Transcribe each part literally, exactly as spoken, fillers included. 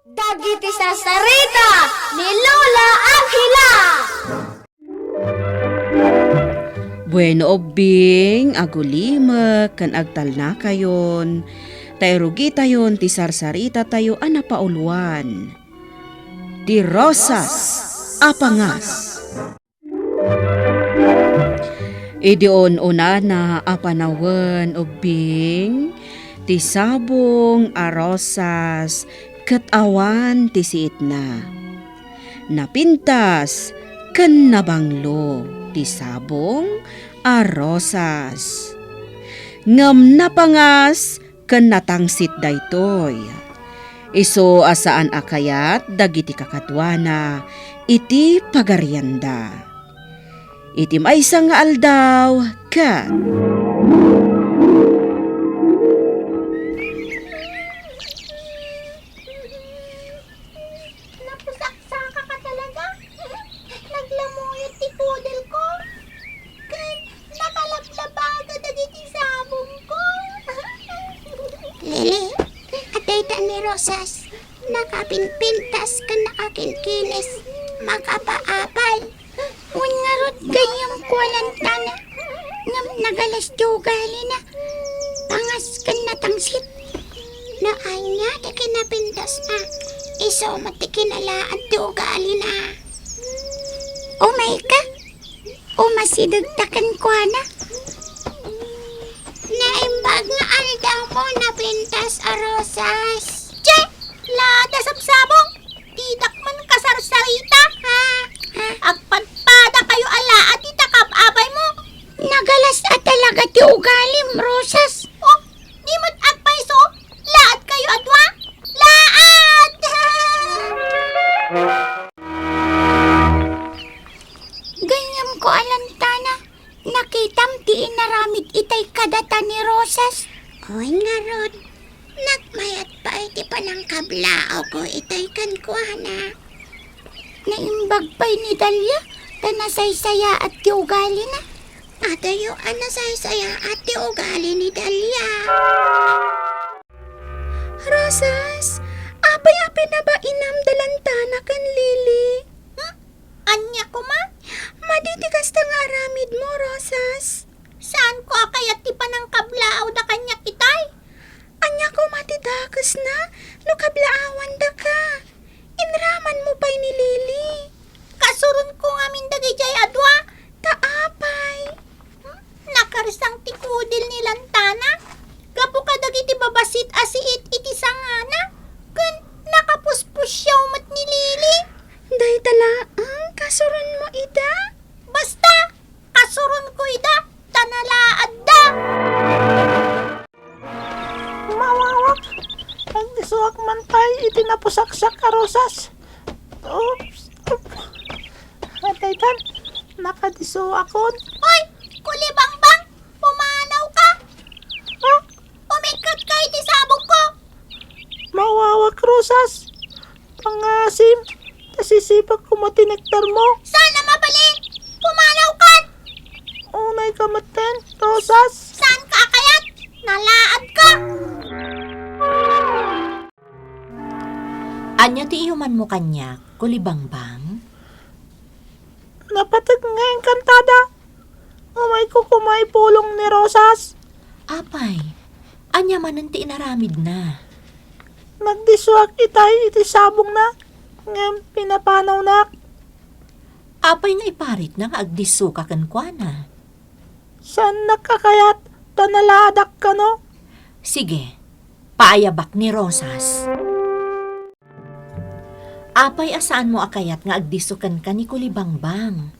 Dagiti sarsarita ni Lola Angela. Bueno, ubbing, agulimek ken agtalnakayon, ta irugitayon ti sarsarita tayo a napauluan, ti Rosas a Pangas. Idi un-unana a panawen, ubbing, ti sabong a rosas ket awan ti siitna. Napintas ken nabanglo ti sabong a rosas. Ngem napangas ken natangsit daytoy. Isu a saan a kayat dagiti kakaduana iti pagarianda. Iti maysa nga aldaw, ket Napusaksaka ka talaga. Naglamuyot ti kudel ko. Ken nakalablabada dagiti sabong ko. Lili, adda ita ni Rosas, nakapinpintas ken nakakinkinis, makapaapay. Wen ngarud, gayyemko a lantana, ngem nagalas ti ugalina. Pangas ken natangsit. No ania ti kinapintasna, isu met ti kinalaad ti ugalina. Umayka, umasidegta kenkuana. Naimbag nga aldawmo, napintas a rosas. Che! Laad a sabsabong! Didak man kasarsarita, ha? Agpadpadakayo a laad iti kab-abaymo. Nagalas a talaga ti ugalim, Rosas. Oh, di met agpayso, laadkayo a dua? Laad! Gayyemko a lantana, nakitam ti inaramid itay kadata ni Rosas. Wen ngarud, nagmayat pay ti panangkablaawko itay kenkuana. Naimbag pay ni Dalia ta nasaysayaat ti ugalina. Adayo a nasaysayaat ti ugali ni Dalia. Rosas, apay a pinabainam da lantana ken Lily? Hmm? Ania koma? Madi ti kasta nga aramidmo, Rosas. Saanko a kayat ti panangkablaawda kaniak itay? Ania koma ti dakesna no kablaawandaka? Inramanmo pay ni Lily. Kasuronko ngamin dagidiay a dua. Ta apay? Hmm? Nakarsang ti kudel ni lantana gapu kadagiti babassit a siit iti sangana, ken nakapuspusiaw met ni Lily. Dayta laeng, kasuronmo ida? Basta, kasuronko ida, ta nalaadda. Mawawak, nagdisuak man pay iti napusaksak a rosas. Oops. Daytan, nakadisuakon. Hoy, kulibangbang, pumanawka. Ha? Umikkatka iti sabongko. Mawawak, Rosas. Pangasim, ta sisibak koma ti nektarmo. Saan a mabalin? Pumanawkan! Unayka metten, Rosas. Saanka a kayat? Nalaadka! Ania ti iyumanmo kaniak, kulibangbang? Napateg nga engkantada. Umayko koma ipulong ni Rosas. Apay, ania manen ti inaramidna? Nagdisuak itay iti sabongna, ngem pinapanawnak. Apay nga iparitna nga agdissuka kenkuana? Saannak a kayat ta nalaadak kano. Sige, paayabak ni Rosas. Apay a saanmo a kayat nga agdisso kenka ni Kulibangbang?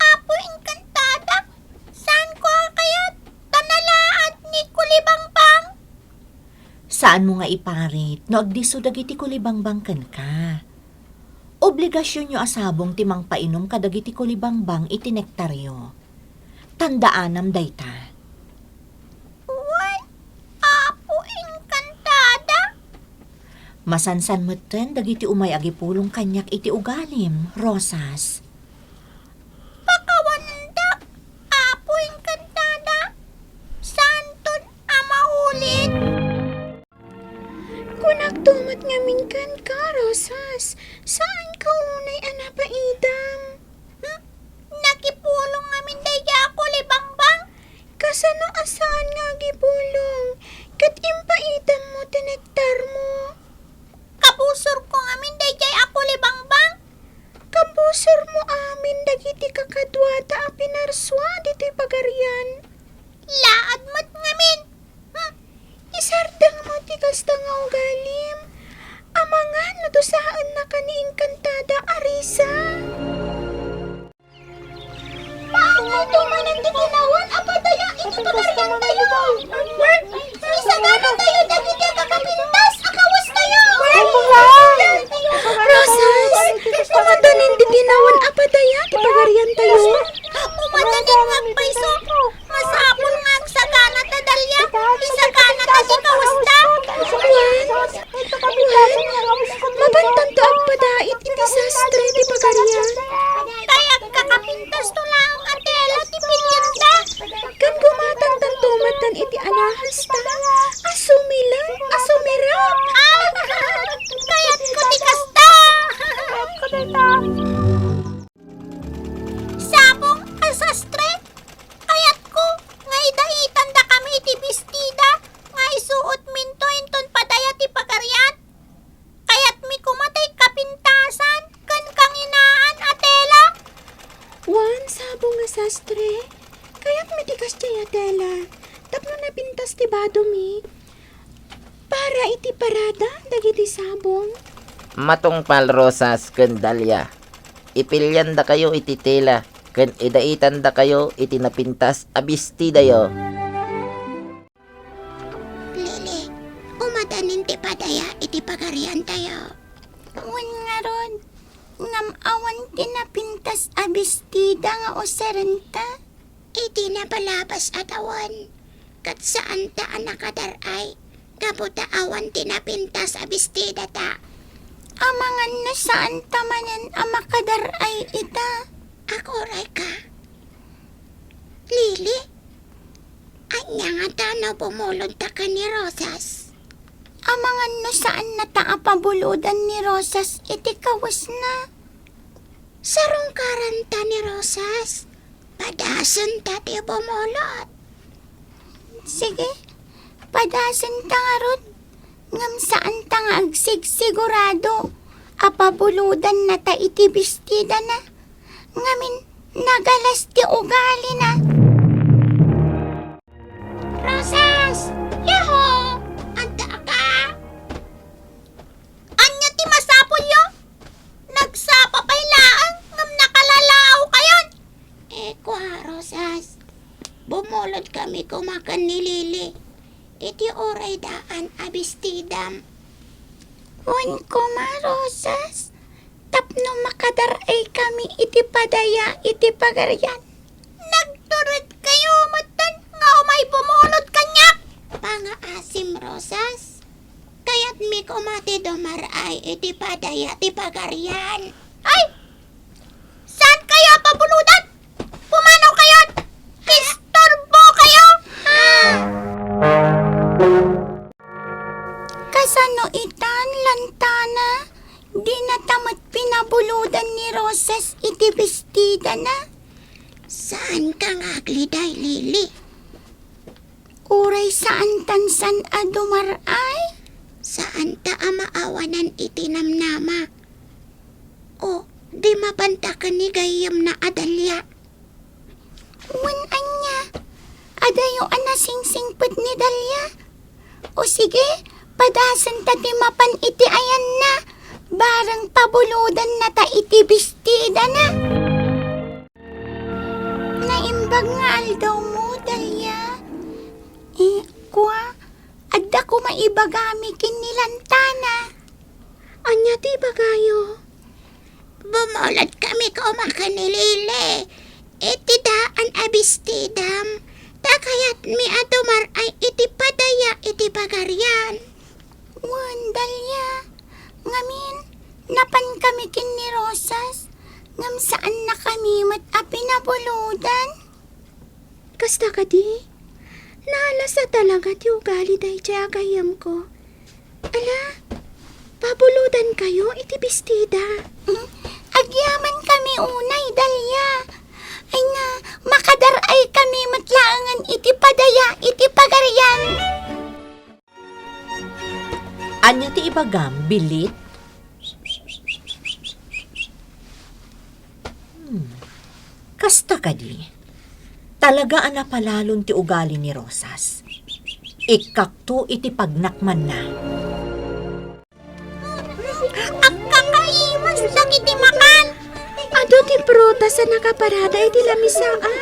Apo Encantada, saanko a kayat ta nalaad ni Kulibangbang? Saanmo nga iparit no agdisso dagiti Kulibangbang kenka. Obligasionyo a sabong ti mangpainom kadagiti Kulibangbang iti nektaryo. Tandaanam dayta. Wen, Apo Encantada? Masansan metten dagiti umay agipulong kaniak iti ugalim, Rosas. Pakawanendak, Apo Encantada. Saanton a maulit? Kunakto met ngamin Kenka, Rosas, saanka unay a napaidam. Hmm? Nakipulong ngamin daydiay a kulibangbang? Kasano a saan nga agipulong? Ket impaidammo ti nektarmo. Kabusorko ngamin daydiay a kulibangbang? Kabusormo amin dagiti kakaduada a pinarsua ditoy pagarian. Laad met ngamin. Hmm. Isardengmo ti kasta nga ugalim. Amangan no dusaennaka ni engkantada a Risa. Maangayto manen ti kinawan a padaya iti pagariantayo. Isaganatayo dagiti agkakapintas a kawastayo. Rosas, umadanin ti kinawan a padaya ti pagariantayo. Umadanin nga agpayso. Masapul nga agsaganata, Dalia. Isaganata ti kawasta. Wen, wen, mapantanto agpadait iti sastre ti pagarian. Kayat kakapintasto laeng a tela ti pilianda. Ken gumatantanto met iti alahasta a sumileng a sumirep. Ah, kayatko ti kasta. Sabong a sastre, kayatko nga idaitandakami iti bestida nga isuotminto inton padaya ti pagarian. Kayatmi koma ti kapintasan ken kanginaan a tela. Wen, sabong a sastre, kayatmi ti kasdiay a tela tapno napintas ti badomi para iti parada dagiti sabong. Matungpal, Rosas ken Dalia. Ipiliandakayo iti tela ken idaitandakayo iti napintas a bestidayo. Lili, umadanin ti padaya iti pagariantayo. Wen ngarud, ngem awan ti napintas a bestida nga usarenta. Iti napalabas a tawen, ket saanta a nakadar-ay, gapu ta awan ti napintas a bestidata. Amangan no saanta manen a makadar-ay ita. Aguray ka. Lili, ania ngata no bumulodta ken ni Rosas? Amangan no saannata a pabulodan ni Rosas iti kawesna. Sarungkaranta ni Rosas. Padasenta ti bumulod. Sige, padasenta ngarud. Ngem saanta nga agsigsigurado a pabulodannata iti bestidana. Ngamin, nagalas ti ugalina. Rosas! Yaho! Adda ka? Ania ti masapulyo? Nagsapa pay laeng ngem nakalalaokayon. Eh, kua, Rosas, bumulodkami koma ken ni Lili iti uray daan a bestidam. Wen koma, Rosas, tapno makadar-ay kami iti padaya iti pagarian. Nagturedkayo metten nga umay bumulod kaniak. Pangaasim, Rosas. Kayatmi koma ti dumar-ay iti padaya ti pagarian. Ay! Saankayo a pabulodan? Pumanaw kayon! Istorbo kayo! Kasano itan, lantana? Dinata met pinabulodan ni Rosas iti bestidana? Saanka nga agliday, Lili. Uray saantan san a dumar-ay? Saanta a maawanan iti namnama. O, di mapanta ken ni gayyemna a Dalia. Wen ania, adayo a nasingsingpet ni Dalia. O sige, padasenta ti mapan iti ayanna, bareng pabulodannata iti bestidana. Naimbag nga aldawmo, Dalia. Eh, kua, adda koma ibagami ken ni lantana. Ania ti ibagayo? Bumulodkami koma ken ni Lili iti daan a bestidam, ta kayatmi a dumar-ay iti padaya iti pagarian. Wen, Dalia, ngamin, napankami ken ni Rosas, ngem saannakami met a pinabulodan. Kasta kadi? Naalas a talaga ti ugali daydiay a gayyemko. Ala, Pabulodankayo iti bestida. Agyamankami unay, Dalia. Ay nga, makadar-ay kami met laengen iti padaya iti Pagarian. Ania ti ibagam, Bilit? Hmm. Kasta kadi, talaga a napalalon ti ugali ni Rosas. Ikkakto iti pagnakmanna. Agkakaimas dagiti makan. Adu ti prutas a nakaparada iti lamisaan.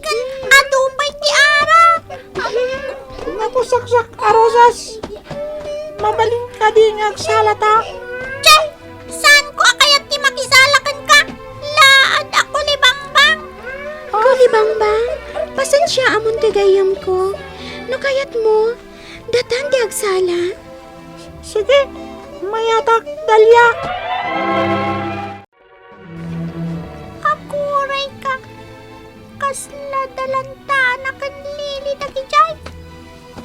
Ken adu pay ti arak. Nakusaksak a Rosas. Mabalin kadi nga agsalata? Che! Saanko a kayat ti makisala kenka. Laad a kulibangbang. Kulibangbang, pasensiaamon ti gayyemko. No kayatmo, datan ti agsala. Sige, mayatak, Dalia. Agurayka, kasla da lantana ken Lili dagidiay.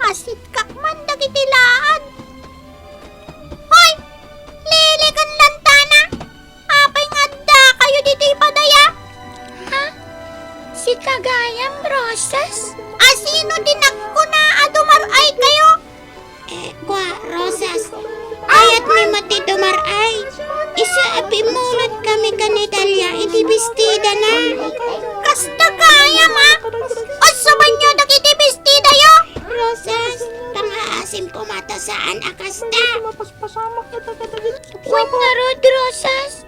Asitkak man dagiti laad. Hoy! Lili ken lantana! Apay nga addakayo ditoy padaya? Ha? Sika gayam, Rosas? A sino ti nagkuna a dumar-ay kayo? Eh, kua, Rosas, kayatmi met ti dumar-ay. Isu a pimmulot kami ken ni Dalia iti bestidana. Kasta gayam a! Usubanyo dagiti bestidayo! Rosas, pangaasim koma ta saan a kasta. Wen ngarud, Rosas,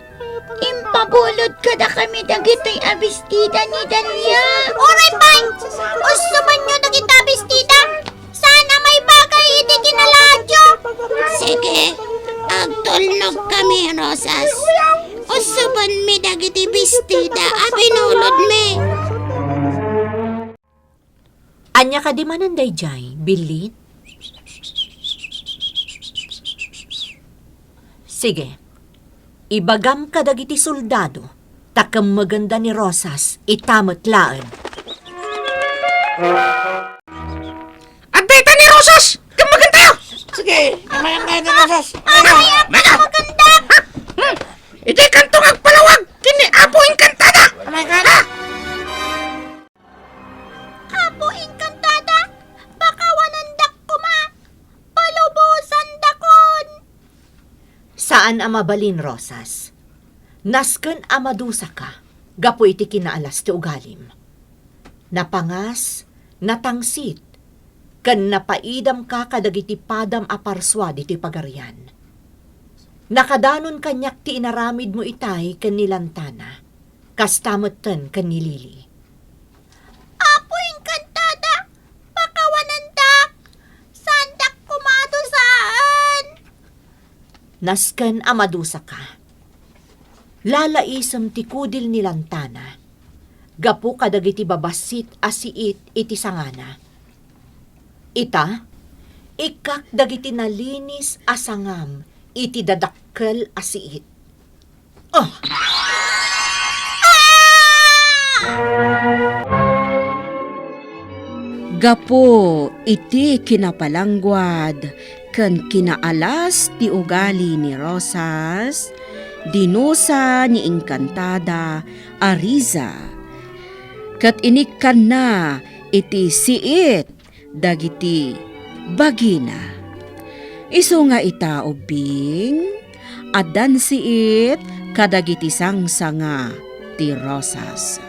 impabulod kadakami dagitoy a bestida ni Dalia. Uray pay! Usubanyo dagita a bestida! Saan a maibagay iti kinalaadyo! Sige, agtulnog kami, Rosas. Usubanmi dagiti bestida a binulodmi. Ania kadi manen daydiay, Bilit? Sige, ibagam kadagiti soldado ta kemmegenda ni Rosas ita met laeng. Adda ita ni Rosas! Kemmegentayo! Sige, kemmegentayo ni Rosas. Ay, ay, ay, maganda! Hmm. Idiay kanto nga agpalawag ken ni Apo Encantada! Oh my God! Ha? Apo Encantada, pakawanandak koma, palubosandakon. Saan a mabalin, Rosas. Nasken a madusaka gapu iti kinaalas ti ugalim. Napangas, natangsit, ken napaidamka kadagiti padam a parsua ditoy pagarian. Nakadanon kaniak ti inaramidmo itay ken ni Lantana. Kasta metten ken ni Lily. Apo Encantada, pakawanandak! Saandak koma a dusaen! Nasken a madusaka. Lalaisem ti kudil ni Lantana gapu kadagiti babassit a siit iti sangana. Ita, ikkak dagiti nalinis a sangam iti dadakkel a siit. Oh! Gapu iti kinapalangguad ken kinaalas ti ugali ni Rosas, dinusa ni Encantada a Riza, ket inikkanna iti siit dagiti bagina. Isu nga ita, ubbing, addan siit kadagiti sangsanga ti Rosas.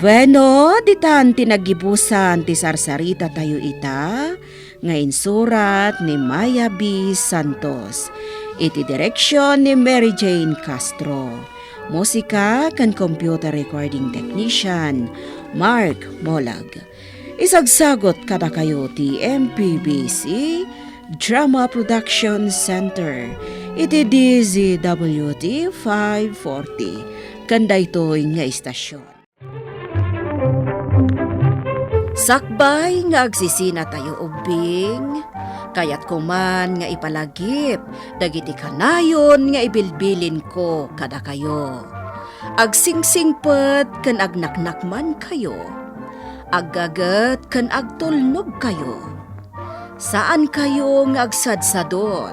Bueno, ditan ti naggibusan ti sarsarita tayo ita, nga insurat ni Maya B. Santos, iti direksyon ni Mary Jane Castro, musika ken computer recording technician, Mark Molag. Isagsagut kadakayo ti M P B C Drama Production Center iti D Z W T five forty ken daytoy nga istasyon. Sakbay nga agsisinatayo ubbing, kayatko man nga ipalagip dagiti kanayon nga ibilbilinko kadakayo. Agsingsingpet ken agnaknakmankayo. Aggaget ken agtulnogkayo. Saankayo nga agsadsadot.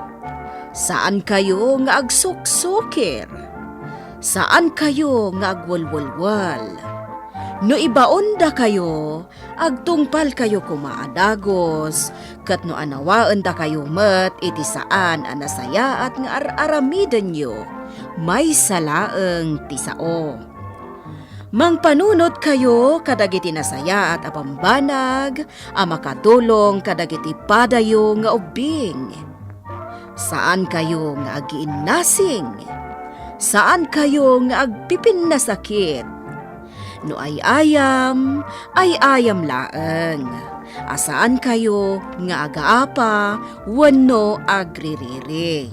Saankayo nga agsuksukir. Saankayo nga agwelwelwel. No ibaondakayo, agtungpalkayo koma a dagus, ket no anawaendakayo met iti saan a nasayaat nga ar-aramidenyo, maysa laeng ti sao. Mangpanunotkayo kadagiti nasayaat a bambanag a makatulong kadagiti padayo nga ubbing. Saankayo nga agiinnasing. Saankayo nga agpipinnasakit. No ay-ayam, ay-ayam laeng. A saankayo nga agaapa wenno agririri.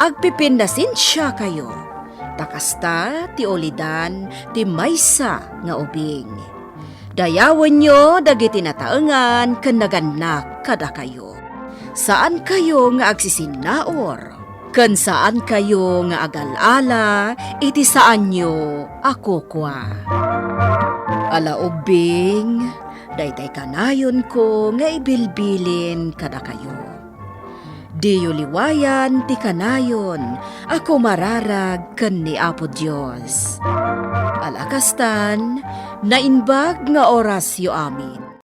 Agpipinnasensiakayo, ta kasta ti ulidan ti maysa nga ubing. Dayawenyo dagiti nataengan ken nagannak kadakayo. Saankayo nga agsisinnaur, ken saankayo nga agal-ala iti saanyo a kukua. Ala ubbing, daytay kanayonko nga ibilbilin kadakayo. Diyo liwayan ti kanayon a kumararag ken ni Apo Dios. Ala kastan, naimbag nga orasyo amin.